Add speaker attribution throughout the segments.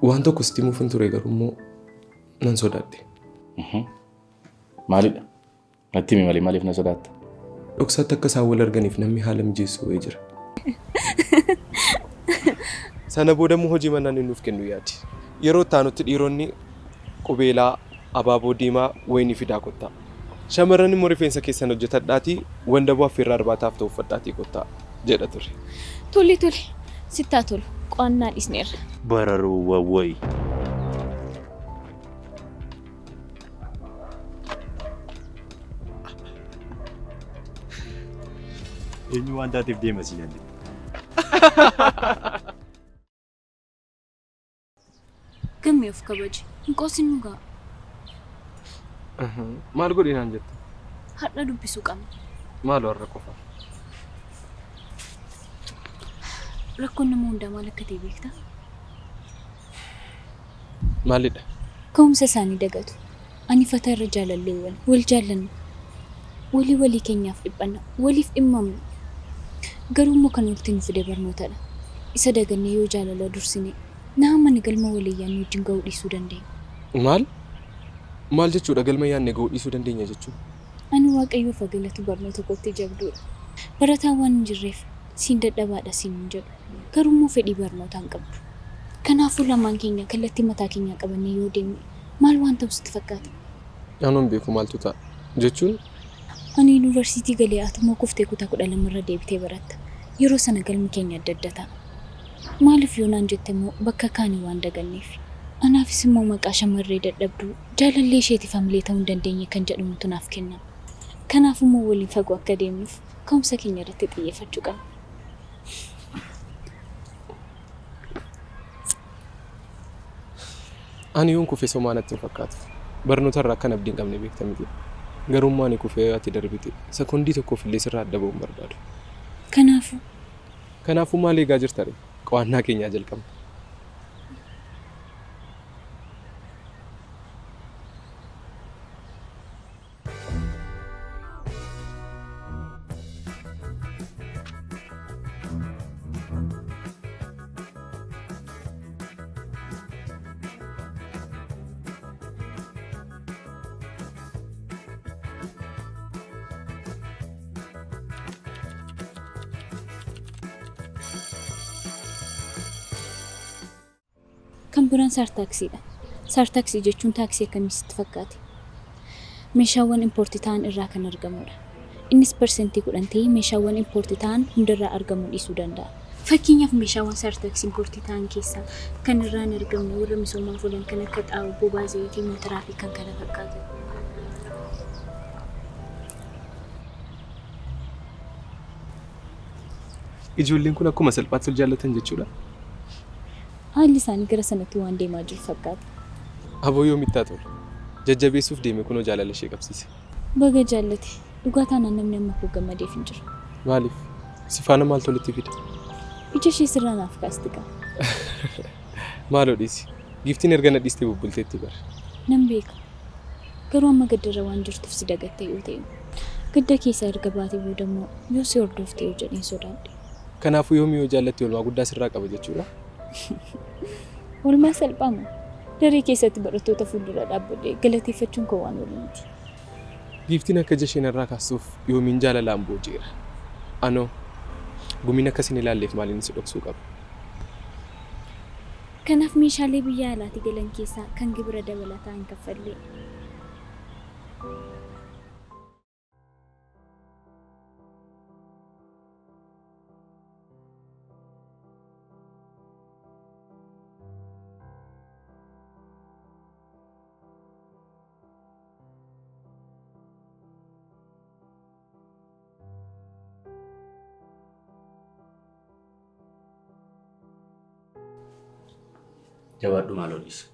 Speaker 1: Waan tokko sitti himuufin ture garuu immoo nan sodaadhe.
Speaker 2: Maalidha? Natti himi malee maaliif na sodaatta?
Speaker 1: Dhoksaatti akka isaan wal arganiif namni haala mijeessu wayii jira. Sana booda immoo hojii manaa inni nuuf kennu yaadi. Yeroo itti aanutti dhiironni qubeelaa, abaaboo diimaa, wayinii fidaa kottaa. Shamarran immoo rifeensa keessan hojjetadhaatii wandaboo affeerraa irbaataaf ta'u uffadhaatii kottaa jedha ture.
Speaker 3: Tole tole sitti haa tolu qo'annaa dhiisneerra.
Speaker 2: Bararoowwan wayi. Eenyu waan taateef deema siin jette.
Speaker 3: Gammee of kabaji. Hin qoosin nu ga'a.
Speaker 1: Maal godhi naan jette?
Speaker 3: Har'a dubbisuu qabna.
Speaker 1: Maaloo har'a qofa.
Speaker 3: Rakkoon nama hundaa maal akka ta'e beektaa?
Speaker 1: Maalidha?
Speaker 3: Ka'umsa isaanii dagatu. Ani Fataa irra jaalalleewwan. Wal jaallanna. Walii walii keenyaaf dhiphanna. Waliif dhimmamna. Garuu immoo kan walitti nu fide barnootadha. Isa dagannee yoo jaalala dursine, na amani galma waliin yaadne wajjin ga'uu dhiisuu dandeenya.
Speaker 1: Maal? Maal jechuudha galma yaadne ga'uu dhiisuu dandeenya jechuun?
Speaker 3: Ani Waaqayyoof haa galatu barnoota kootti jabduudha. Barataan waan hin jirreef siin dadhabaadha siin hin jedhu. Garuu immoo fedhii barnootaa hin qabdu. Kanaafuu lamaan keenya kallattii mataa keenyaa qabannee yoo deemne maal waan ta'u sitti fakkaata?
Speaker 1: Anoo hin beeku maaltu ta'a jechuun.
Speaker 3: Ani yuunivarsiitii galee atummoo kuftee kutaa 12 irra deebitee baratta. Yeroo sana galmi keenya adda adda ta'a. Maaliif yoo naan jette immoo bakka kaane waan daganneefi. Anaafis immoo maqaa shamarree dadhabduu jaalallee isheetiif hamilee ta'uu hin dandeenye kan jedhamutu naaf kennama. Kanaafuu immoo waliin fagoo akka deemnuuf ka'umsa keenya irratti xiyyeeffachuu qabna.
Speaker 1: Ani yoon kufe somaa natti hin fakkaatu. Barnoota irraa akkan abdii hin qabne beekta miti. Garuu immoo ani kufee ati darbite sekondii tokkoof illee sirraa adda ba'uu hin barbaadu.
Speaker 3: Kanaafuu.
Speaker 1: Kanaafuu maal eegaa jirta ree? Qo'annaa keenya haa jalqabnu.
Speaker 3: Kan biraan saartaaksiidha. Saartaaksii jechuun taaksii akkamii sitti fakkaate? Meeshaawwan impoorti ta'an irraa kan argamuudha. Innis parsantii 10 ta'ee meeshaawwan impoorti ta'an hundarraa argamuu dhiisuu danda'a. Fakkeenyaaf meeshaawwan saartaaksii impoortii ta'an keessaa kan irraa hin argamne warra misoomaaf oolan kan akka xaa'oo, bobaa, zayitii mootaraa fi kkf.
Speaker 1: Ijoolleen kun akkuma salphaatti wal jaallatan jechuudha.
Speaker 3: Haalli isaanii gara sanatti waan deemaa jiru fakkaata.
Speaker 1: Aboo yoomitti haa tolu. Jajjabeessuuf deeme kunoo jaalala ishee qabsiise.
Speaker 3: Baga jaallate. Dhugaa taanaan namni amma koo gammadeef hin jiru.
Speaker 1: Maaliif? Si faana maaltu walitti fida?
Speaker 3: Ija ishee sirraa naaf kaasti kaa.
Speaker 1: Maaloo dhiisi. Giiftiin erga na dhiistee bubbulteetti bar.
Speaker 3: Nan beeka. Garuu amma gaddarra waan jirtuuf si dagatte yoo ta'e. Gadda keessaa erga baatee booda immoo yoo si hordofte yoo jedheen sodaadhe.
Speaker 1: Kanaafuu yoomii yoo jaallatte oolmaa guddaa sirraa qaba jechuudha?
Speaker 3: Oolmaa salphaa moo? Daree keessatti barattoota fuuldura dhaabbadhee galateeffachuun koo waan oolu miti.
Speaker 1: Giiftiin akka ija ishee narraa kaastuuf yoomiin jaalalaan booji'eera. Anoo, gumiin akka sin ilaalleef maaliin si dhoksuu qaba?
Speaker 3: Kanaaf meeshaalee biyya alaatii galan keessaa kan gibira dabalataa hin kaffalle.
Speaker 2: Jabaadhu maaloo dhiisi.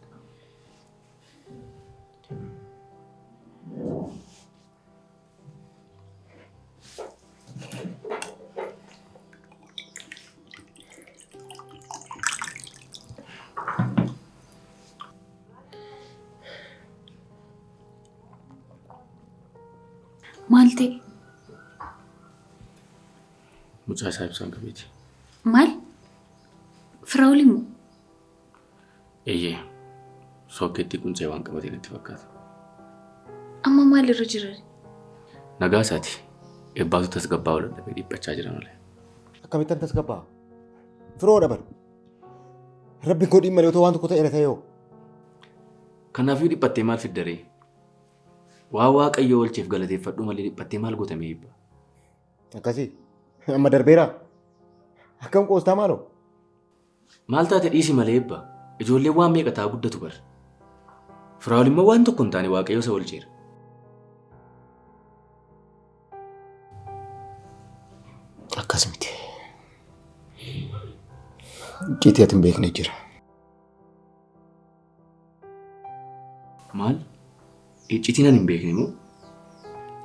Speaker 3: Maal ta'e?
Speaker 2: Mucaa isaa ibsaan qabeeti.
Speaker 3: Maal? Firaa'ol immoo?
Speaker 2: Eeyyee. Sookkeetti quncee waan qabatee natti fakkaata.
Speaker 3: Amma maalirra jira?
Speaker 2: Nagaa isaati. Eebbaatu tasgabbaa'uu dadhabee dhiphachaa jira malee.
Speaker 4: Akkamittan tasgabbaa'a? Firoo dhaban. Rabbi godhin malee otoo waan tokko ta'eera ta'ee hoo?
Speaker 2: Kanaafuu dhiphattee maal fiddaree? Waa Waaqayyo oolcheef galateeffadhu malee dhiphattee maal gootamee eebba?
Speaker 4: Akkasii. Amma darbeeraa? Akkam qoostaa maaloo?
Speaker 2: Maal taate dhiisi malee eebba? Ijoolleen waan meeqa ta'a guddatu bar. Firaa'ol immoo waan tokko hin taane Waaqayyo isa oolcheera.
Speaker 4: Akkas miti. Icciitii ati hin beekne jira.
Speaker 2: Maal? Icciitiin ani hin beekne moo?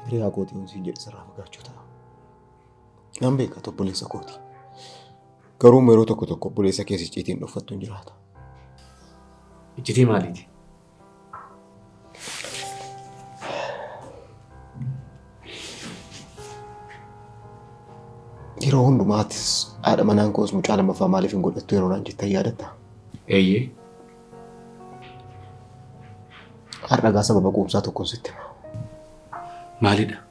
Speaker 4: Hiriyaa kootii yoon siin jedhe sirraa fagaachuu ta'a. Nan beeka ati obboleessa kooti. Garuu yeroo tokko tokko obboleessa keessa icciitiin dhokfattu hin jiraata.
Speaker 2: Icciitii maaliiti?
Speaker 4: Yeroo hundumaatis haadha manaan koos mucaa lammaffaa maaliif hin godhattu yeroo naan jettan yaadatta?
Speaker 2: Eeyyee.
Speaker 4: Har'a gaa sababa quubsaa tokkoon sitti hima.
Speaker 2: Maalidha?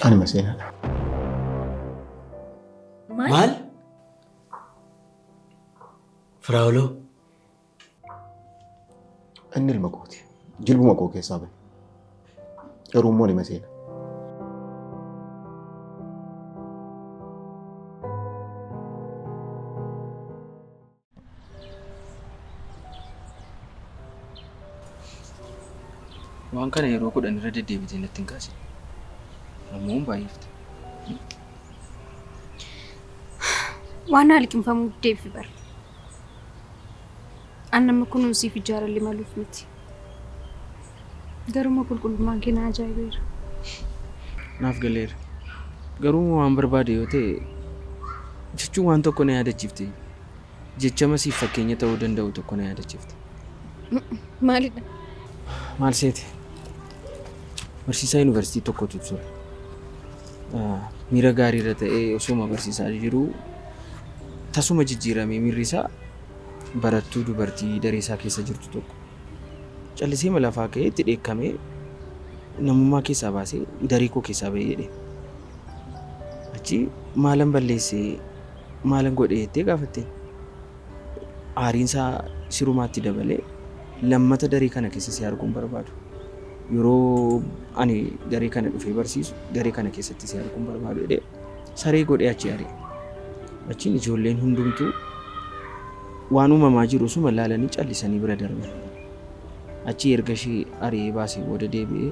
Speaker 4: Ani maseenaadha.
Speaker 2: Maal? Firaa'oloo.
Speaker 4: Inni ilma kooti. Jilbuma koo keessaa bahe. Garuu immoo ni maseena.
Speaker 5: Waan kana yeroo 10 irra deddeebitee natti hin kaasin. Ammoo baay'ifte.
Speaker 6: Waan haali liqimfamuu deebi bara. An nama kunuunsiif jaalalli maluuf miti. Garuma qulqullummaan kee na ajaa'ibeera.
Speaker 5: Naaf galeera. Garuu waan barbaade yoo ta'e jechuun waan tokko na yaadachiifte. Jechama siif fakkeenya ta'uu danda'u tokko na yaadachiifte.
Speaker 6: Maalidha?
Speaker 5: Maal seete? Barsiisaa yuunivarsiitii tokkotu ture. Miira gaarii irra ta'ee osuma barsiisaa jiruu tasuma jijjiiramee miirri isaa barattuu dubartii daree isaa keessa jirtu tokko callisee lafaa ka'ee itti dheekkamee namummaa keessaa baasee daree koo keessaa bahee jedhe. Achi maalan balleessee maalan godhee jettee gaafatte. Aariin isaa sirumaatti dabalee lammata daree kana keessa si arguun barbaadu. Yeroo ani daree kana dhufee barsiisu daree kana keessatti si arguun barbaadu jedhee saree godhee achi ari'e. Achiin ijoolleen hundumtuu waan uumamaa jiru suma laalanii callisanii bira darban. Achi erga ishee ari'ee baasee booda deebi'ee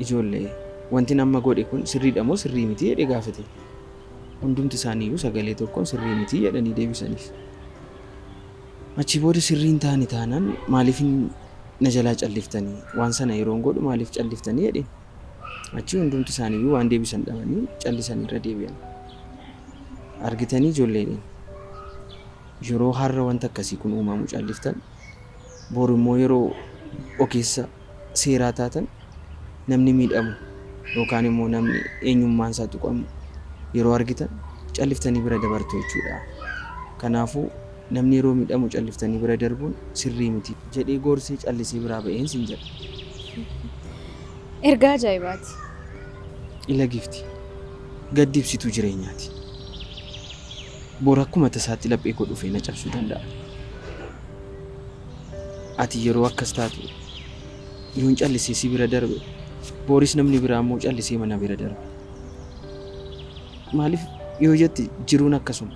Speaker 5: ijoollee wanti amma godhe kun sirriidha moo sirrii miti jedhee gaafate. Hundumti isaaniiyyuu sagalee tokkoon sirrii miti jedhanii deebisaniif. Achi booda sirrii hin taane taanaan maaliif na jalaa calliftanii waan sana yeroon godhu maaliif calliftanii jedheen. Achi hundumti isaaniiyyuu waan deebisan dhabanii callisanii irra deebi'an. Argitanii ijoolleedhaan yeroo har'a wanta akkasii kun uumamu calliftan boru immoo yeroo ogeessa seeraa taatan namni miidhamu yookaan immoo namni eenyummaan isaa tuqamu yeroo argitan calliftanii bira dabartu jechuudha. Kanaafuu namni yeroo miidhamu calliftanii bira darbuun sirrii miti jedhee gorsee callisee biraa ba'een siin jedha.
Speaker 6: Ergaa ajaa'ibaati.
Speaker 5: Ila gifti gaddi ibsituu jireenyaati. Bor akkuma tasaatti laphee koo dhufee na cabsuu danda'a. Ati yeroo akkas taatu yoon callisee si bira darbe boris namni biraa immoo callisee mana bira darbe. Maaliif yoo jette jiruun akkasuma.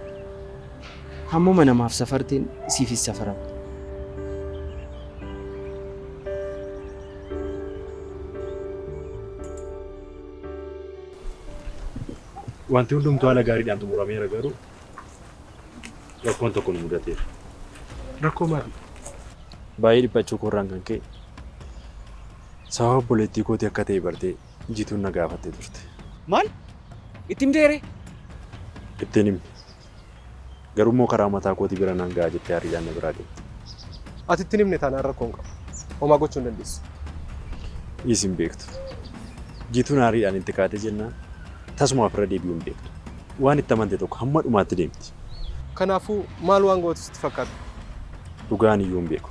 Speaker 5: Hammuma namaaf safarteen siifis safarama.
Speaker 7: Wanti hundumtuu haala gaariidhaan xumurameera garuu rakkoon tokko nu mudateera.
Speaker 1: Rakkoo maali?
Speaker 7: Baay'ee dhiphachuu koorraan kan ka'e sababa obboleettii kootii akka ta'e bartee jituun na gaafattee turte.
Speaker 5: Maal? Itti himteere?
Speaker 7: Ittiin himne. Garuu immoo karaa mataa kootii bira naan ga'a jettee hariidhaan na biraa deemte.
Speaker 1: Ati ittiin himne taanaan rakkoo hin qabu. Homaa gochuu hin dandeessu.
Speaker 7: Isin beektu. Jituun hariidhaan itti kaatee jennaan tasuma ofirra deebi'uu hin beektu. Waan itti amante tokko hamma dhumaatti deemti.
Speaker 1: Kanaafuu maal waan gootu sitti fakkaata?
Speaker 7: Dhugaan iyyuu hin beeku.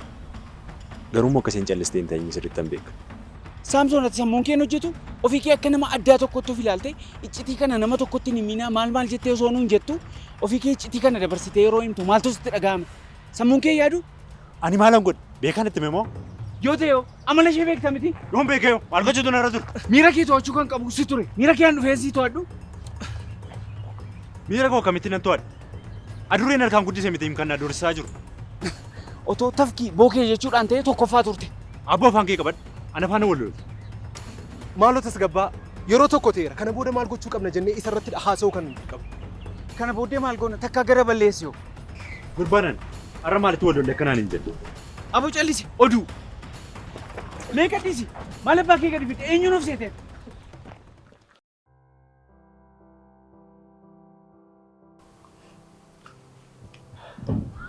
Speaker 7: Garuu immoo akka isheen callistee hin teenye sirriitti hin beeku.
Speaker 5: Saamsoon ati sammuun kee hin hojjetu? Ofii kee akka nama addaa tokkotti of ilaalte iccitii kana nama tokkotti hin himinaa maal maal jettee osoo nuun jettu ofii kee iccitii kana dabarsitee yeroo himtu maaltu sitti dhaga'ame? Sammuun kee yaadu?
Speaker 7: Ani maalan godhe? Beekaan itti hime moo?
Speaker 5: Yoo ta'e hoo amala ishee beekta miti?
Speaker 7: Yoon beekee hoo maal gochuutu narra ture?
Speaker 5: Miira kee to'achuu kan qabu si ture. Miira kee an dhufee si to'adhu.
Speaker 7: Miira koo akkamitti nan to'adha? Adurreen harkaan guddise miti kan na doorsisaa jiru.
Speaker 5: Otoo tafkii bookee jechuudhaan ta'e tokkoffaa turte.
Speaker 7: Abboo afaan kee qabadhu. Ana faana wal loltu.
Speaker 1: Maaloo tasgabbaa yeroo tokko ta'eera. Kana booda maal gochuu qabna jennee isa irratti haasa'uu kan qabnu.
Speaker 5: Kana booddee maal goona takkaa gara balleessi hoo.
Speaker 7: Gurbaanan har'a maalitti wal lolle akkanaan hin jedhu.
Speaker 5: Aboo callisi oduu. Mee gadhiisi. Maal abbaa kee gadi fidde eenyuun of seete?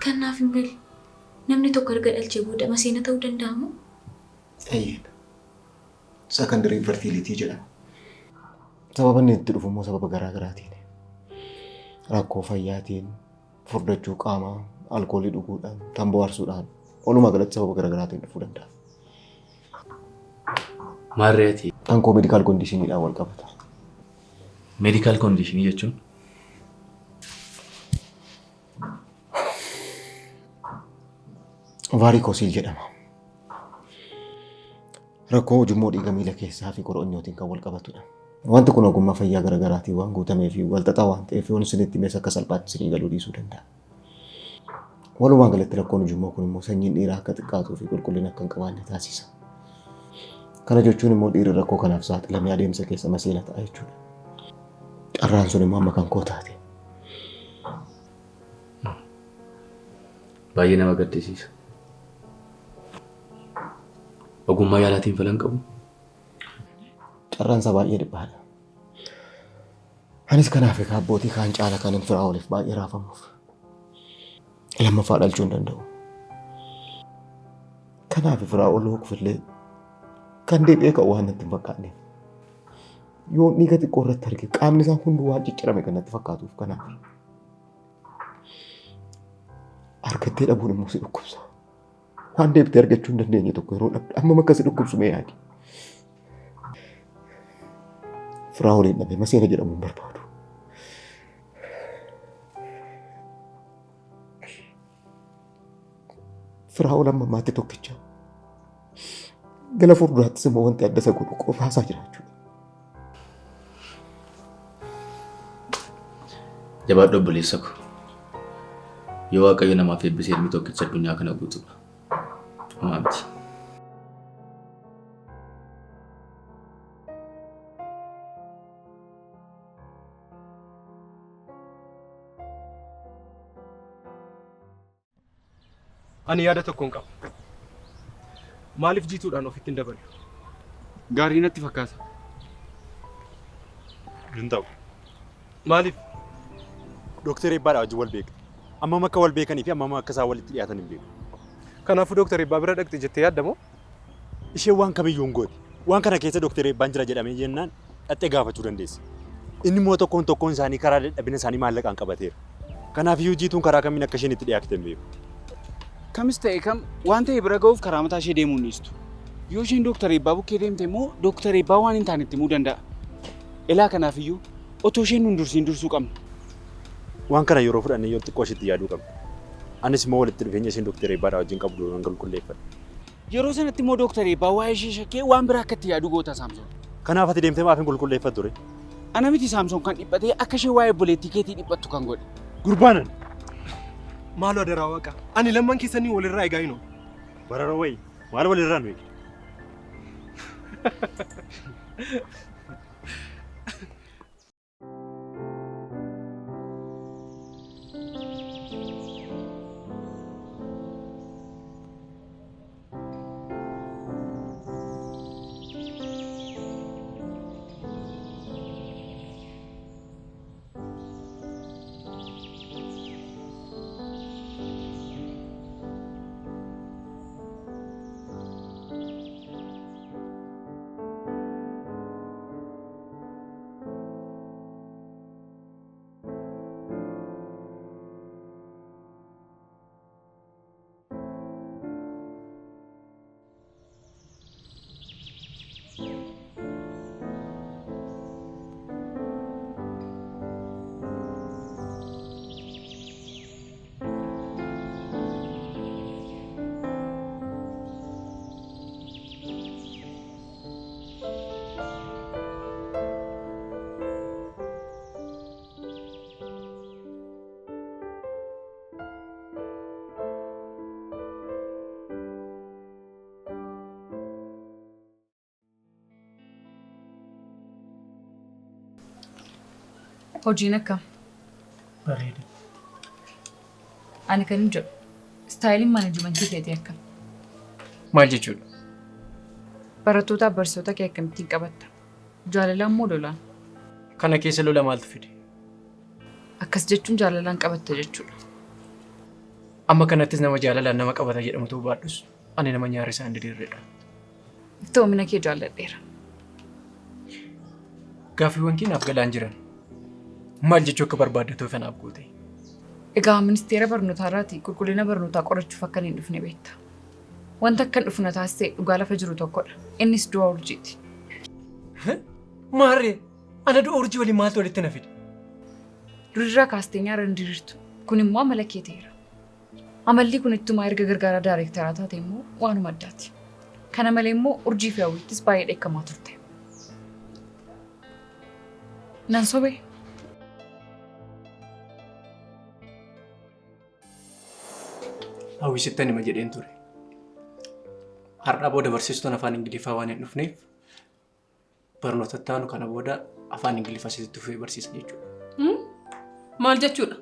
Speaker 3: Kan naaf hin galle namni tokko erga dhalchee booda maseena ta'uu danda'a moo?
Speaker 4: Eeyyeen. Secondary infertility jedhama. Sababa inni itti dhufu immoo sababa garaa garaatiin. Rakkoo fayyaatiin, furdachuu qaamaa, alkoolii dhuguudhaan, tamboo aarsuudhaan, walumaa galatti sababa garaa garaatiin dhufuu danda'a.
Speaker 2: Maarree ati
Speaker 4: Kan koo medical conditioniidhaan wal qabata.
Speaker 2: Medical condition jechuun?
Speaker 4: Varicocele jedhama. Rakkoo ujummoo dhiiga miila keessaa fi koronyootiin kan wal qabatudha. Wanti kun ogummaa fayyaa garaa garaatiin waan guutamee fi wal xaxaa waan ta'eef yoon isinitti himes akka salphaatti isinii galuu dhiisuu danda'a. Walumaa galatti rakkoon ujummoo kun immoo sanyiin dhiiraa akka xiqqaatuu fi qulqullina akka hin qabaanne taasisa. Kana jechuun immoo dhiirri rakkoo kanaaf saaxilamee adeemsa keessa maseena ta'a jechuudha. Carraan sun immoo amma kan koo taate.
Speaker 2: Baay'ee nama gaddisiisa. Ogummaa yaalaatiin falan qabu.
Speaker 4: Carraan isaa baay'ee dhiphaadha. Anis kanaaf egaa abbootii kaan caala kan hin firaa oliif baay'ee raafamuuf. Lammaffaa dhalchuu hin danda'u. Kanaaf firaa ol hooqufillee kan deebi'ee ka'u waan natti hin fakkaanneef. Yoo dhiiga xiqqoo irratti arge qaamni isaa hunduu waan ciccirame kan natti fakkaatuuf kanaaf. Argattee dhabuun immoo si dhukkubsa. Waan deebitee argachuu hin dandeenye tokko yeroo dhabde hammam akka si dhukkubsu mee yaadi. Firaa waliin dhabee maseena jedhamu hin barbaadu. Firaa ol amma ammaatti tokkicha. Gara fuulduraattis immoo wanti adda isa godhu qofaa isaa jiraachuudha.
Speaker 2: Jabaadhu obboleessa ko. Yoo Waaqayyo namaaf eebbise ilmi tokkicha addunyaa kana guutuudha. Homaa miti.
Speaker 1: Ani yaada tokkoon qaba. Maaliif jiituudhaan ofitti hin daballu?
Speaker 5: Gaarii natti fakkaata.
Speaker 7: Hin ta'u.
Speaker 1: Maaliif?
Speaker 7: Dooktar Eebbaadhaa wajjin wal beekna. Ammam akka wal beekanii fi ammam akka isaan walitti dhiyaatan hin beeku.
Speaker 1: Kanaafuu Dooktar Eebbaa bira dhaqxi jettee yaadda moo?
Speaker 7: Isheen waan kamiyyuu hin gooti. Waan kana keessa Dooktar Eebbaan jira jedhamee jennaan dhaqxee gaafachuu dandeessi. Inni immoo tokkoon tokkoon isaanii karaa dadhabina isaanii maallaqaan qabateera. Kanaafiyyuu jiituun karaa kamiin akka isheen itti dhiyaatte hin beeku.
Speaker 5: Kamis ta'e kam waan ta'e bira ga'uuf karaa mataa ishee deemuu hin dhiistu. Yoo isheen Dooktar Eebbaa bukkee deemte immoo Dooktar Eebbaa waan hin taane itti himuu danda'a. Elaa kanaafiyyuu otoo isheen nun dursiin dursuu qabna.
Speaker 7: Waan kana yeroo fudhannee yoo xiqqoo isheetti yaaduu qabna. Anis immoo walitti dhufeenya isheen Dooktar Eebbaadhaa wajjin qabdu nan qulqulleeffadha.
Speaker 5: Yeroo sanatti immoo Dooktar Eebbaa waa'ee ishee shakkee waan biraa akka itti yaadu goota Saamsoon.
Speaker 7: Kanaaf ati deemtee maaf hin qulqulleeffattu ree?
Speaker 5: Ana miti Saamsoon kan dhiphatee akka isheen waa'ee obboleettii keetii dhiphattu kan godhe.
Speaker 7: Gurbaanan!
Speaker 1: Maaloo adaraa waaqa. Ani lamman keessanii walirraa egaa hin oolu.
Speaker 7: Bararoo wayii maal walirraa nu eege?
Speaker 8: Hojiin akkam?
Speaker 9: Bareeda.
Speaker 8: Ani kan hin jedhu istaayiliin maanajimentii keetii akkam?
Speaker 9: Maal jechuudha?
Speaker 8: Barattootaaf barsiisota kee akkamittiin qabatta? Jaalalaan moo lolaan?
Speaker 9: Kana keessa lola maaltu fide?
Speaker 8: Akkas jechuun jaalalaan qabatta jechuudha.
Speaker 9: Amma kanattis nama jaalalaan nama qabata jedhamu ta'uu baadhus ani nama nyaarri isaan diriiredha.
Speaker 8: Iftoomina kee jaalladheera.
Speaker 9: Gaaffiiwwan kee naaf galaan jiran. Maal jechuu akka barbaadde too kanaaf goote?
Speaker 8: Egaa ministeera barnootaa irraatii qulqullina barnootaa qorachuuf akka hin dhufne beekta. Wanta akka hin dhufne taasise dhugaa lafa jiru tokkodha. Innis du'a urjiiti.
Speaker 9: Maarree! Ana du'a urjii waliin maaltu walitti na fide?
Speaker 8: Durirraa kaastee nyaara hin diriirtu. Kun immoo amala kee ta'eera. Amalli kun ittumaa erga gargaaraa daayirektaraa taate immoo waanuma addaati. Kana malee immoo urjii fi hawwiittis baay'ee dheekkamaa turte. Nan sobee?
Speaker 9: Hawwii sittan hima jedheen ture. Har'aa booda barsiistuun afaan Ingiliffaa waan hin dhufneef barnoota itti aanu kana booda afaan Ingiliffaa sitti fufee barsiisa jechuudha.
Speaker 10: Maal jechuudha?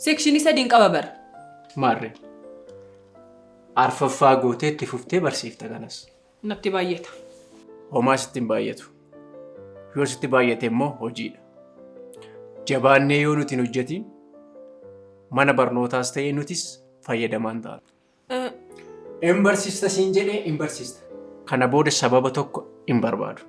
Speaker 10: Seekshinii sadiin qaba bara.
Speaker 9: Maarree. Arfaffaa gootee itti fuftee barsiifta kanas.
Speaker 10: Natti baay'ata.
Speaker 9: Homaa sitti hin baay'atu. Yoo sitti baay'ate immoo hojiidha. Jabaannee yoo nuti hin hojjetiin mana barnootaas ta'ee nutis fayyadamaa hin taanu. Hin barsiista siin jedhee hin barsiista. Kana booda sababa tokko hin barbaadu.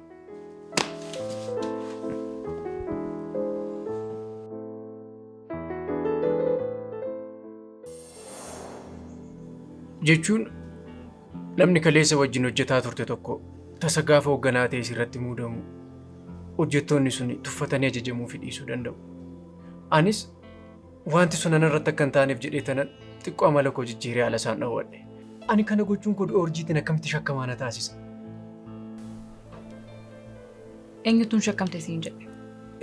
Speaker 9: Jechuun namni kaleessa wajjin hojjetaa turte tokko tasa gaafa hoogganaa ta'e sirratti muudamu hojjettoonni sun tuffatanii ajajamuu fi dhiisuu danda'u. Anis wanti sun ana irratti akka hin taaneef jedhee tanan xiqqoo amala koo jijjiiree haala isaan dhowwadhe. Ani kana gochuun koo du'a urjiitiin akkamitti shakkamaa na taasisa?
Speaker 8: Eenyutuun shakkamte siin jedhe?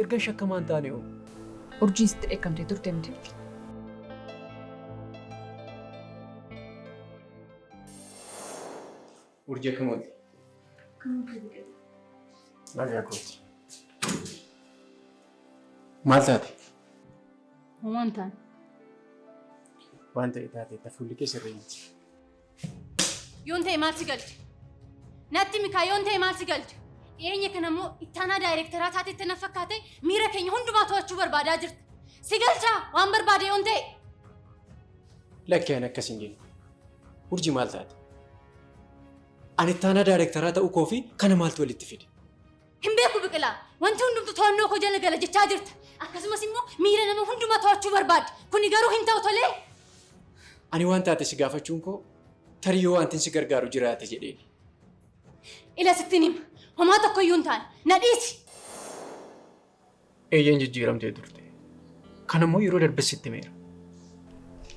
Speaker 9: Erga shakkamaa hin taane hoo?
Speaker 8: Urjiin sitti dheekkamtee turte miti?
Speaker 9: Urjii akkam oolte? Nagaa kooti. Maal taate?
Speaker 3: Homaa hin taane.
Speaker 9: Waan ta'e taate fuulli kee sirrii miti.
Speaker 6: Yoon ta'e maal si galche? Natti mikaa yoon ta'e maal si galche? Dhiyeenya kana immoo ittaanaa daayirektaraa taatetti na fakkaate miira keenya hundumaa to'achuu barbaadaa jirti. Si galchaa waan barbaade yoon ta'e.
Speaker 9: Lakki ani akkas hin jenne. Urjii maal taate? Ani ittaanaa daayirektaraa ta'uu koo fi kana maaltu walitti fide?
Speaker 6: Hin beeku Biqilaa. Wanti hundumtu to'annoo koo jala gala jechaa jirta. Akkasumas immoo miira nama hundumaa to'achuu barbaadde. Kuni garuu hin ta'u tolee.
Speaker 9: Ani waan taate si gaafachuun koo tarii yoo wanti si gargaaru jiraate jedheen.
Speaker 6: Ila sittin hima. Homaa tokko iyyuu hin taane. Na dhiisi.
Speaker 9: Eeyyeen jijjiiramtee turte. Kanammoo yeroo darbe sitti himeera.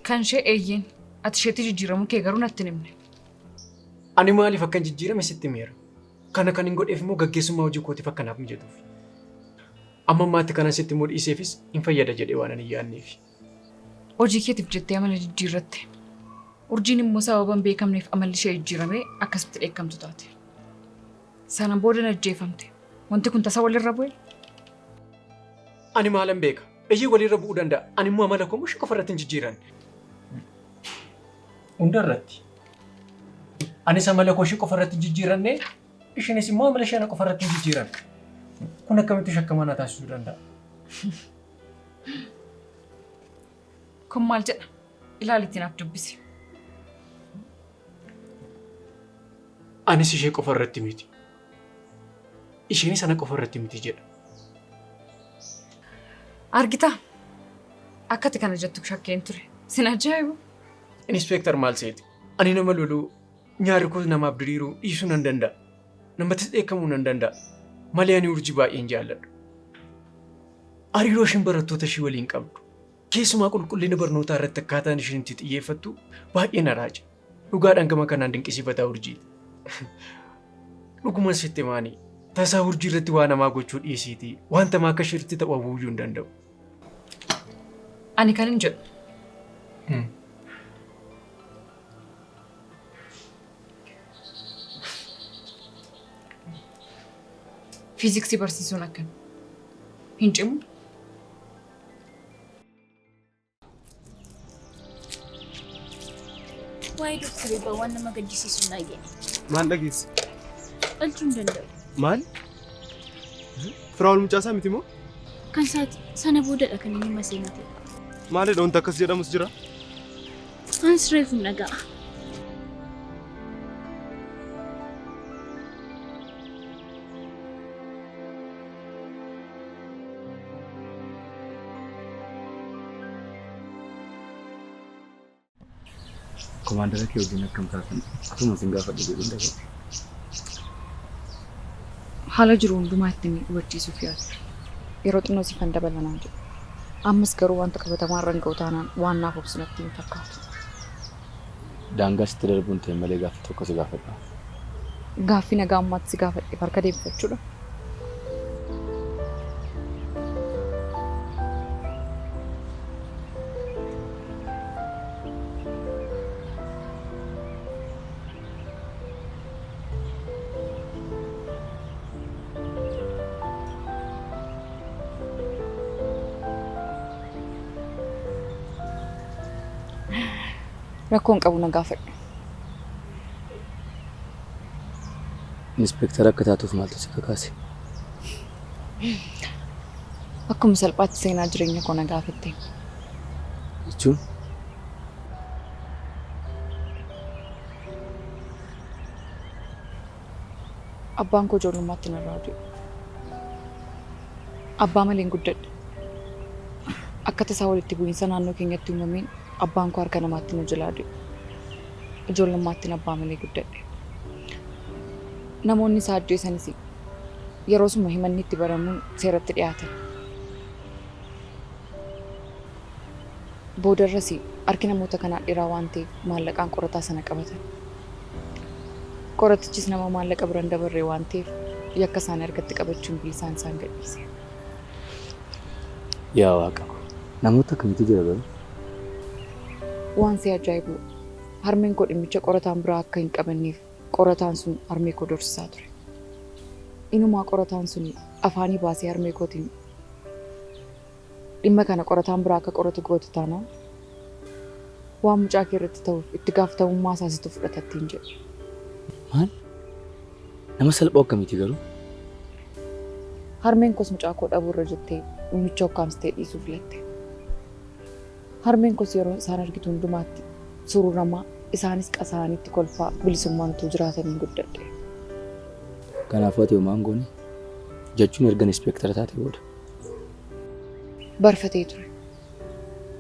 Speaker 8: Kan ishee eeyyeen. Ati isheetti jijjiiramuu kee garuu natti hin himne.
Speaker 9: Ani maaliif akkan jijjiirame sitti himeera. Kana kan hin godheef immoo gaggeessummaa hojii kootiif akkanaaf mijatuuf. Amma ammaatti kanan sitti immoo dhiiseefis hin fayyada jedhee waan ani hin yaadneef.
Speaker 8: Hojii keetiif jettee amala jijjiirratte. Urjiin immoo sababa hin beekamneef amalli ishee jijjiiramee akkasitti dheekkamtu taate. Sana booda ajjeefamte. Wanti kun tasa walirra bu'e?
Speaker 9: Ani maalan beeka? Eeyyee walirra bu'uu danda'a. Ani immoo amala koo ishee qofa irratti hin jijjiiranne. Hunda irratti. Anis amala koo ishee qofa irratti hin jijjiiranne, isheenis immoo amala ishee ana qofa irratti hin jijjiiranne. Kun akkamitti shakkamaa na taasisuu danda'a?
Speaker 8: Kun maal jedha? Ilaali naaf dubbisi.
Speaker 9: Anis ishee qofa irratti miti. Isheenis ana qofa irratti miti jedha.
Speaker 8: Argitaa? Akkati kana jettu shakkeen ture. Sin ajaa'ibu.
Speaker 9: Inspektar maal seeti? Ani nama loluu, nyaarri koos namaaf diriiruu dhiisuu nan danda'a. Namattis dheekkamuu nan danda'a. Malee ani urjii baay'een jaalladhu. Hariiroo isheen barattoota ishee waliin qabdu. Keessumaa qulqullina barnootaa irratti akkaataan isheen itti xiyyeeffattu baay'ee na raaja. Dhugaadhaan gama kanaan dinqisiifataa urjiiti. Dhuguman sitti maanii tasaa urjii irratti waa namaa gochuu dhiisiitii wanta maa akka isheetti ta'u hawwuu hin danda'u.
Speaker 8: Ani kan hin jedhu. Fiiziksii barsiisuun akkam? Hin cimu?
Speaker 3: Waa'ee Dooktar Eebbaa waan nama gaddisiisu hin dhageenye.
Speaker 1: Maal dhageesse?
Speaker 3: Dhalchuu hin danda'u.
Speaker 1: Maal? Firaa'ol mucaasaa miti moo?
Speaker 3: Kan isaati sana boodadha kan inni maseenaa ta'e.
Speaker 1: Maalidha wanti akkas jedhamus jira?
Speaker 3: Anis reefuun dhaga'a.
Speaker 2: Komaandara kee wajjin akkam taatan atuma sin gaafadhu jedhuun dhaga'e.
Speaker 8: Haala jiru hundumaa ittiin hubachiisuuf yaadu. Yeroo xinnoo siifan dabalanaa jedhu. Ammas garuu wanta qabatamaa irra hin ga'u taanaan waan naaf obsu natti hin fakkaatu.
Speaker 2: Daangaa sitti darbuun ta'e malee gaaffii tokko si gaafadha.
Speaker 8: Gaaffii nagaa ammaatti si gaafadhe harka deebifachuudha. Rakkoon qabu na gaafadhu.
Speaker 2: Inspektara akka taatuuf maaltu si kakaase?
Speaker 8: Akkuma salphaatti seenaa jireenya koo na gaafatte.
Speaker 2: Jechuun?
Speaker 8: Abbaan koo ijoollummaatti narraa du'e. Abbaa malee hin guddadhe. Akka tasaa walitti bu'iinsa naannoo keenyatti uumameen abbaan koo harka namaatti nu jalaa du'e. Ijoollummaatti abbaa malee guddadhe. Namoonni isaa ajjeesanis yeroo suma himanni itti baramuun seeratti dhiyaatan. Boodarras harki namoota kanaa dheeraa waan ta'eef maallaqaan qorataa sana qabatan. Qoratichis nama maallaqa biraan dabarre waan ta'eef yakka isaanii harkatti qabachuun bilisaan isaan gadhiise.
Speaker 2: Yaa Waaqa, namoota akkamiitu jira garuu?
Speaker 8: Waan si ajaa'ibu harmeen koo dhimmicha qorataan biraa akka hin qabanneef qorataan sun harmee koo dorsisaa ture. Inumaa qorataan sun afaanii baasee harmee kootiin dhimma kana qorataan biraa akka qoratu gootu taanaan waan mucaa kee irratti ta'uuf itti gaafatamummaa isaa situ fudhata ittiin jedhe.
Speaker 2: Maal? Nama salphoo akkamiiti garuu?
Speaker 8: Harmeen koos mucaa koo dhabuurra jettee dhimmicha ukkaamsitee dhiisuu filatte. Harmeen koos yeroo isaan argitu hundumaatti sururamaa isaanis qasaanitti kolfaa bilisummaan utuu jiraataniin guddadhe.
Speaker 2: Kanaafuu ati homaa hin goone jechuun erga inspektara taate booda.
Speaker 8: Barfatee ture.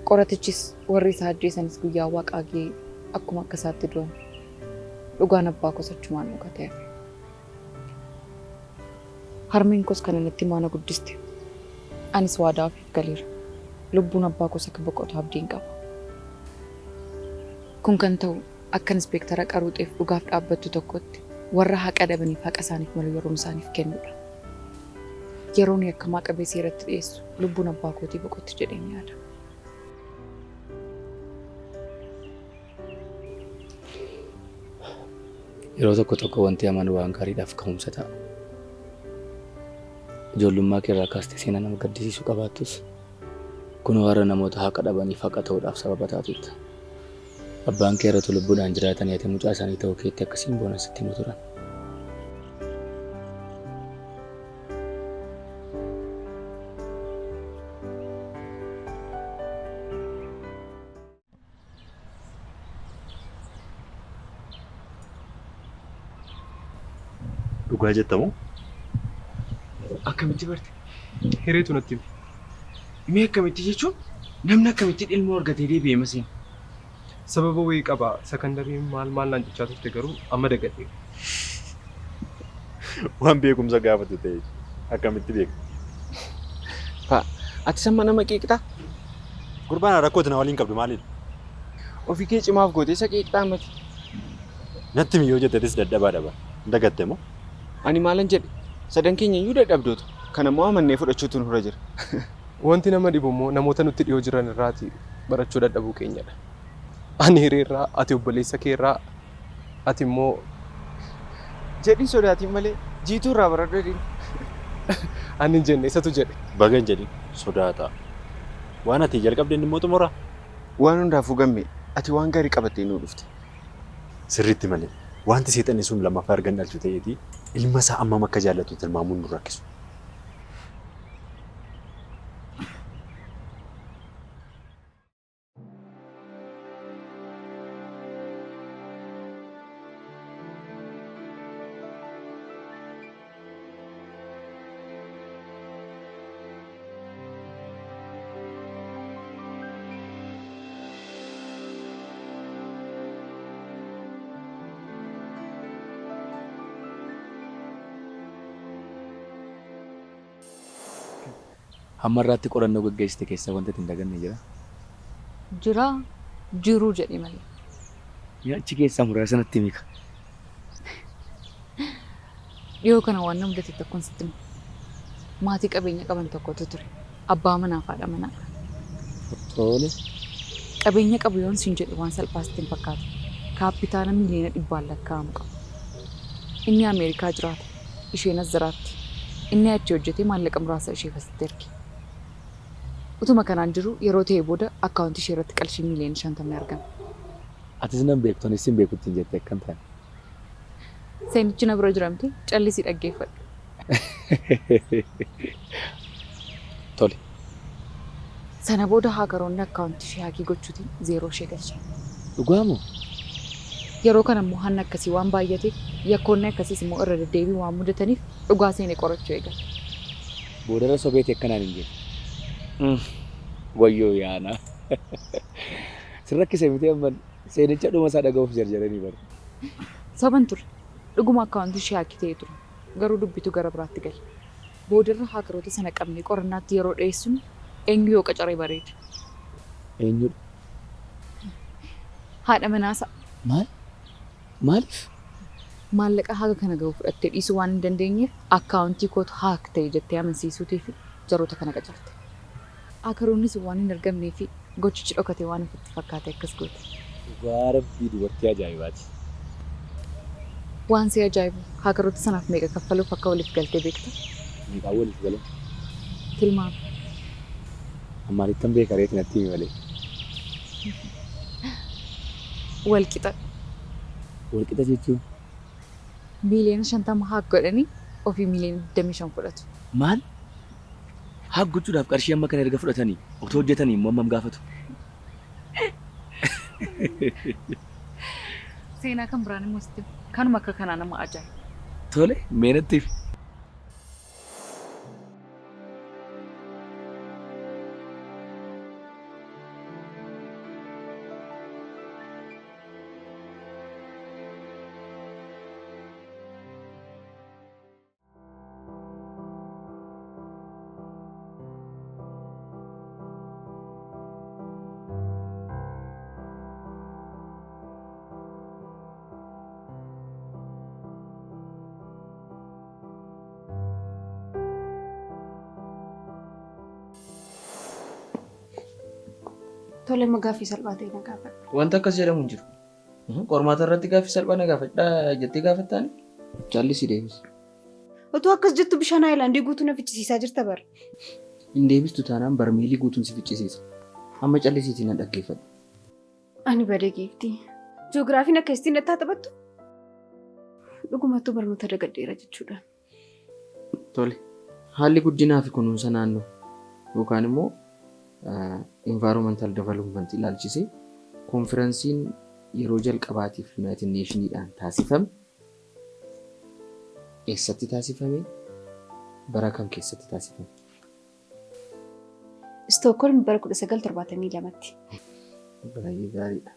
Speaker 8: Qoratichis warri isaa ajjeesanis guyyaa waaqaa ga'ee akkuma akka isaatti du'an. Dhugaan abbaa koos achumaan dhokatee hafe. Harmeen koos kana natti maana guddiste. Anis waadaa ofiif galeera. Lubbuun abbaa koos akka boqotu abdiin qaba. Kun kan ta'u akka inspektara qaruuxeef dhugaaf dhaabbattu tokkotti warra haqa dhabaniif haqa isaaniif malu yeroo isaaniif kennudha. Yeroon yakkamaa qabee seeratti dhiyeessu lubbuun abbaa kootii boqotti jedheen yaada.
Speaker 2: Yeroo tokko tokko wanti hamaan waan gaariidhaaf ka'umsa ta'a. Ijoollummaa kee irraa kaastee seenaa nama gaddisiisu qabaattus kun warra namoota haqa dhabaniif haqa ta'uudhaaf sababa taatudha. Abbaan kee irratti lubbuudhaan jiraatanii ati mucaa isaanii ta'uu keetti akkasiin boonan sitti himu turan.
Speaker 7: Dhugaa jettamoo?
Speaker 5: Akkamitti barte?
Speaker 1: Hireetu natti hime.
Speaker 5: Mee akkamitti jechuun namni akkamitti ilmoo argatee deebi'ee maseen?
Speaker 1: Sababa wayii qaba. Sekondarii maal maal naan jechaa turte garuu amma dagadhe.
Speaker 7: Waan beekumsa gaafatu ta'e akkamitti beekta?
Speaker 5: Faa ati samma nama qeeqxaa?
Speaker 7: Gurbaan rakkooti na waliin qabdu maalidha?
Speaker 5: Ofii kee cimaaf gootee isa qeeqxaa mati.
Speaker 7: Natti miyyoo jetteetis dadhabaa dhaba. Dagatte moo?
Speaker 5: Ani maalan jedhe sadan keenya iyyuu dadhabdoota. Kana immoo amannee fudhachuutu nurra jira.
Speaker 1: Wanti nama dhibu immoo namoota nutti dhiyoo jiran irraati barachuu dadhabuu keenyadha. Ani hiriirraa, ati obboleessa keerraa, ati immoo
Speaker 5: Jedhin sodaatiin malee jiituu irraa baradhu jedhin.
Speaker 1: Ani hin jenne isatu jedhe.
Speaker 7: Baga hin jedhin sodaata. Waan ati jalqabde inni immoo xumura.
Speaker 5: Waan hundaafuu gamme ati waan gaarii qabattee nuu dhufte.
Speaker 7: Sirriitti malee wanti seexanni sun lammaffaa erga hin dhalchu ta'eeti ilma isaa ammam akka jaallatu tilmaamuun nu rakkisu.
Speaker 2: Hamma irraatti qorannoo gaggeessite keessaa wanta hin daganne jira.
Speaker 8: Jira jiruu jedhi malee.
Speaker 2: Achi keessaa muraasa natti himi.
Speaker 8: Dhiyoo kana waan na mudate tokkoon sitti hima. Maatii qabeenya qaban tokkotu ture. Abbaa manaa fi haadha manaa.
Speaker 2: Tole.
Speaker 8: Qabeenya qabu yoon siin jedhu waan salphaa sitti hin fakkaatu. Kaapitaala 100,000,000 lakkaa'amu qaba. Inni Ameerikaa jiraata. Isheen as jiraatti. Inni achi hojjetee maallaqa muraasa isheef asitti erge. Utuma kanaan jiru yeroo ta'e booda akkaawuntii ishee irratti qarshii 50,000,000 argame.
Speaker 2: Atis nan beektu anis sin beekutti hin jette akkam taane.
Speaker 8: Seenichi na bira jiramte callisii dhaggeeffadhu.
Speaker 2: Tole.
Speaker 8: Sana booda haakaroonni akkaawuntii ishee haakii gochuutiin zeeroo ishee galchan.
Speaker 2: Dhugaamoo?
Speaker 8: Yeroo kana immoo hanna akkasii waan baay'ateef yakkoonni akkasiis immoo irra deddeebiin waan mudataniif dhugaa seenee qorachuu eegale.
Speaker 2: Boodarra sobeeti akkanaan hin jenne. Wayyoo yaana. Sin rakkise miti amman seenicha dhuma isaa dhaga'uuf jarjaranii bara.
Speaker 8: Soban ture. Dhuguma akkaawuntii ishee haakii ta'ee ture. Garuu dubbitu gara biraatti gale. Boodarra haakaroota sana qabnee qorannaatti yeroo dhiyeessinu eenyu yoo qacaree bareeda.
Speaker 2: Eenyudha?
Speaker 8: Haadha manaasa.
Speaker 2: Maal? Maaliif?
Speaker 8: Maallaqa haga kana gahu fudhattee dhiisuu waan hin dandeenyeef akkaawuntii kootu haak ta'e jettee amansiisuutii fi jaroota kana qacarte. Haakaroonnis waan hin argamnee fi gochichi dhokate waan ofitti fakkaate akkas goote.
Speaker 2: Dhugaa rabbii dubartii ajaa'ibaati.
Speaker 8: Waan si ajaa'ibu haakaroota sanaaf meeqa kaffaluuf akka waliif galtee beekta?
Speaker 2: Meeqaan waliif galan?
Speaker 8: Tilmaama.
Speaker 2: Maalittan beeka reeti natti himi malee.
Speaker 8: Walqixa.
Speaker 2: Walqixa jechuun?
Speaker 8: 50,000,000 haak godhanii ofii 25,000,000 fudhatu.
Speaker 2: Maal? Haak gochuudhaaf qarshii amma kana erga fudhatanii otoo hojjetanii immoo hammam gaafatu?
Speaker 8: Seenaa kan biraan immoo sitti kanuma akka kanaa nama ajaa'iba.
Speaker 2: Tole mee natti himi.
Speaker 11: Tole immoo gaaffii salphaa ta'e na gaafadhu.
Speaker 5: Wanta akkas jedhamu hin jiru. Qormaata irratti gaaffii salphaa na gaafadhaa jettee gaafattaani? Callisii deebisi.
Speaker 11: Otoo akkas jettu bishaan haayilaandii guutuu na fichisiisaa jirta bara.
Speaker 5: Hin deebistu taanaan barmeelii guutuun si fichisiisa. Amma callisiitii na dhaggeeffadhu.
Speaker 11: Ani badee geeftii. Ji'oogiraafiin akka ittiin nattaa taphattu dhugumattuu barnoota dagadheera jechuudha.
Speaker 5: Tole. Haalli guddinaa fi kunuunsa naannoo yookaan immoo environmental development ilaalchisee konferensiin yeroo jalqabaatiif United Nationiidhaan taasifame eessatti taasifame? Bara kam keessatti taasifame?
Speaker 11: Stookholm bara 1972tti.
Speaker 5: Baay'ee gaariidha.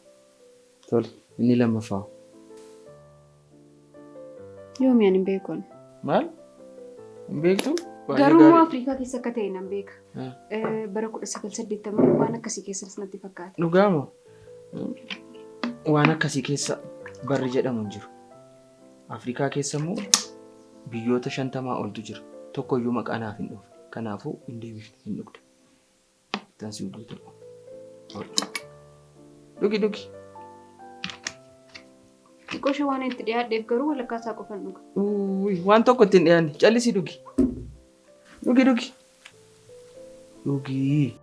Speaker 5: Tole, inni lammaffaa.
Speaker 11: Yoomi ani hin beeku.
Speaker 5: Maal? Hin beektu?
Speaker 11: Garuu immoo Afrikaa keessa akka ta'e nan beeka. Bara 1980 waan akkasii keessas natti fakkaata.
Speaker 5: Dhugaamoo? Waan akkasii keessa barri jedhamu hin jiru. Afrikaa keessa immoo biyyoota 50 oltu jira. Tokkoyyuu maqaa naaf hin dhufne. Kanaafuu hin deebifne hin dhugda. Taasii guutuu. Dhugi dhugi.
Speaker 11: Xiqqoo ishee waan itti dhiyaadheef garuu walakkaa isaa qofan dhuga.
Speaker 5: Waan tokko itti hin dhiyaanne callisii dhugi. Dhugi dhugi. Dhugi.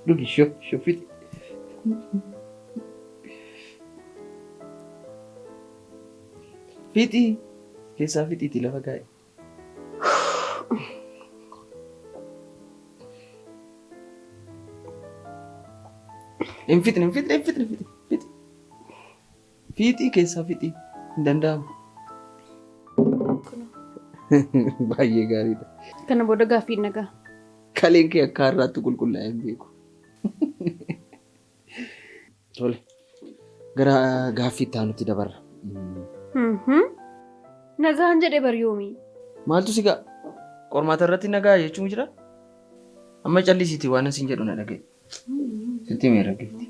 Speaker 5: Dhugi shofiti. Fixi keessaa fixiitii lafa kaa'e. Hin fixne hin fixne hin fixne fixi. Fixi keessaa fixi hin danda'amu. Baay'ee gaariidha.
Speaker 11: Kana booda gaaffii nagaa.
Speaker 5: Kaleen kee akka har'aatti qulqullaa'ee hin beeku. Tole gara gaaffii itti aanutti dabarra.
Speaker 11: Nagaan jedhee bar yoomii?
Speaker 5: Maaltu si ga'a? Qormaata irratti nagaa jechuun jira? Amma callisiitii waan asiin jedhu na dhaga'i. Sitti mee raggifti?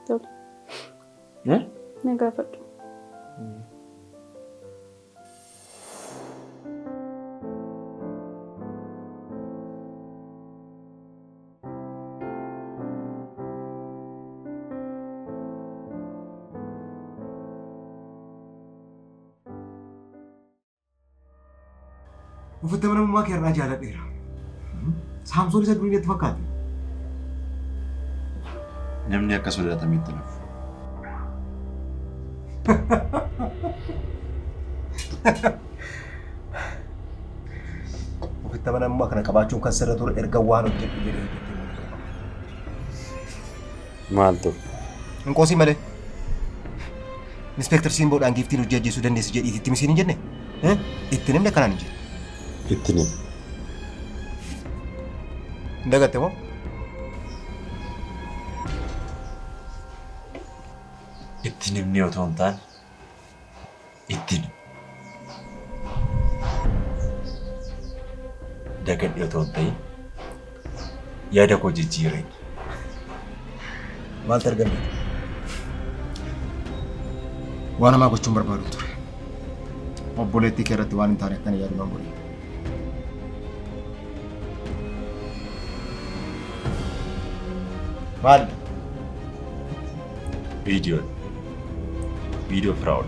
Speaker 11: Tole. Na gaafadhu.
Speaker 4: Ofitti amanamummaa kee irraa jaaladheera. Saamsoon isa durii natti fakkaate.
Speaker 7: Namni akka sodaatametti nafu.
Speaker 4: Ofitti amanamummaa kana qabaachuun kan sirra ture erga waan hojjedhu jedhee hojjettee booda.
Speaker 7: Maal ture?
Speaker 4: Hin qoosii malee. Inspektar Simboodhaan giiftiin hojii ajjeesuu dandeessi jedhiiti itti misiin hin jenne? Itti namni akkanaan hin jedhe.
Speaker 7: Itti nimi.
Speaker 4: Hin dagatte moo?
Speaker 7: Itti nimni otoo hin taane itti himi. Dagadhe otoo hin ta'in yaada koo jijjiireen.
Speaker 4: Maaltu argame? Waan hamaa gochuun barbaadu ture. Obboleettii kee irratti waan hin taane akkana yaadu nan godhe. Maal?
Speaker 7: Viidiyoon. Viidiyoo Firaa'ol.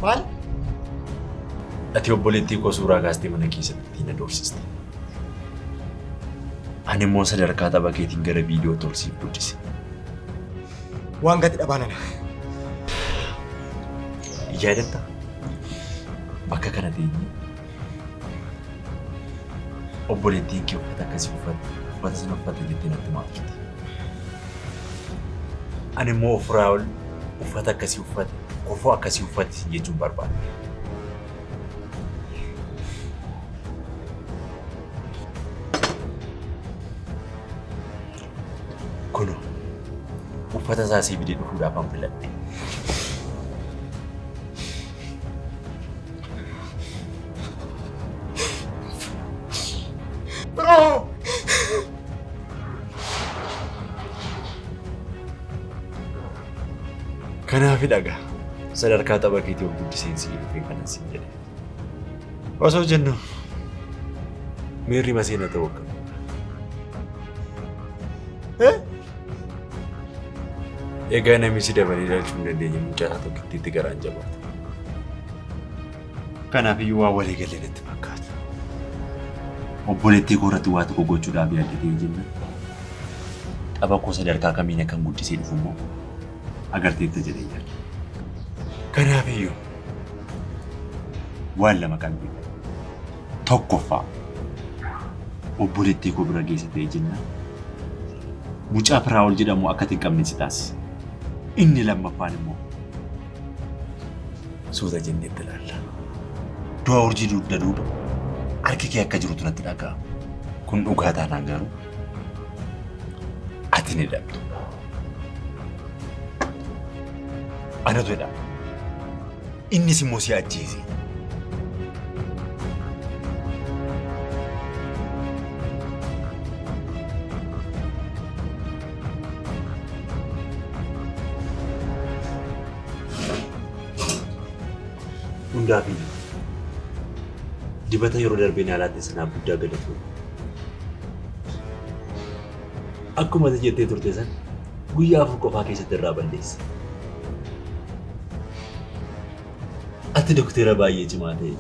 Speaker 4: Maal?
Speaker 7: Ati obboleettii koo suuraa kaastee mana keessatti ittiin na doorsiste. Ani immoo sadarkaa tapha keetiin gara viidiyoo tolsiif guddise.
Speaker 4: Waan gati dhabaa nana.
Speaker 7: Yaadattaa? Bakka kana teenyee obboleettiin kee uffata akkasii uffatte uffata sana uffatte jettee natti himaa turte. Ani immoo Firaa'ol uffata akkasii uffate kofoo akkasii uffate jechuun barbaada. Kunoo uffata isaa sii fidee dhufuudhaaf an filadhe.
Speaker 4: Bro!
Speaker 7: Kanaaf dhagaa sadarkaa tapha keetii of guddiseen sii dhufee kanan siin jedhe. Osoo jennu miirri maseena ta'uu akka. Egaa namni si dabalee ilaalchuu hin dandeenye mucaa isaa tokkittiitti garaan jabaata. Kanaaf iyyuu waan walii galee natti fakkaata. Obboleettii koo irratti waa tokko gochuudhaaf yaadde ta'ee jennaan tapha koo sadarkaa kamiin akkan guddisee dhufu immoo agarteetta jedhee yaada. Kanaaf iyyuu waan lama qalbii qaba. Tokkoffaa obboleettii koo bira geessa ta'ee jennaan mucaa Firaa'ol jedhamu akka hin qabne si taasisa. Inni lammaffaan immoo suuta jennee itti ilaalla. Du'a urjii dugda duuba harki kee akka jirutu natti dhaga'ama. Kun dhugaa taanaan garuu ati ni dhabdu. Anatu hidhama. Innis immoo si ajjeese. Hundaaf iyyuu dibata yeroo darbee naa laatte sanaaf guddaa galatoomi. Akkuma ati jettee turte sana
Speaker 12: Guyyaa 4 qofaa keessatti irraa balleessa. Ati dokteera baay'ee cimaa ta'e.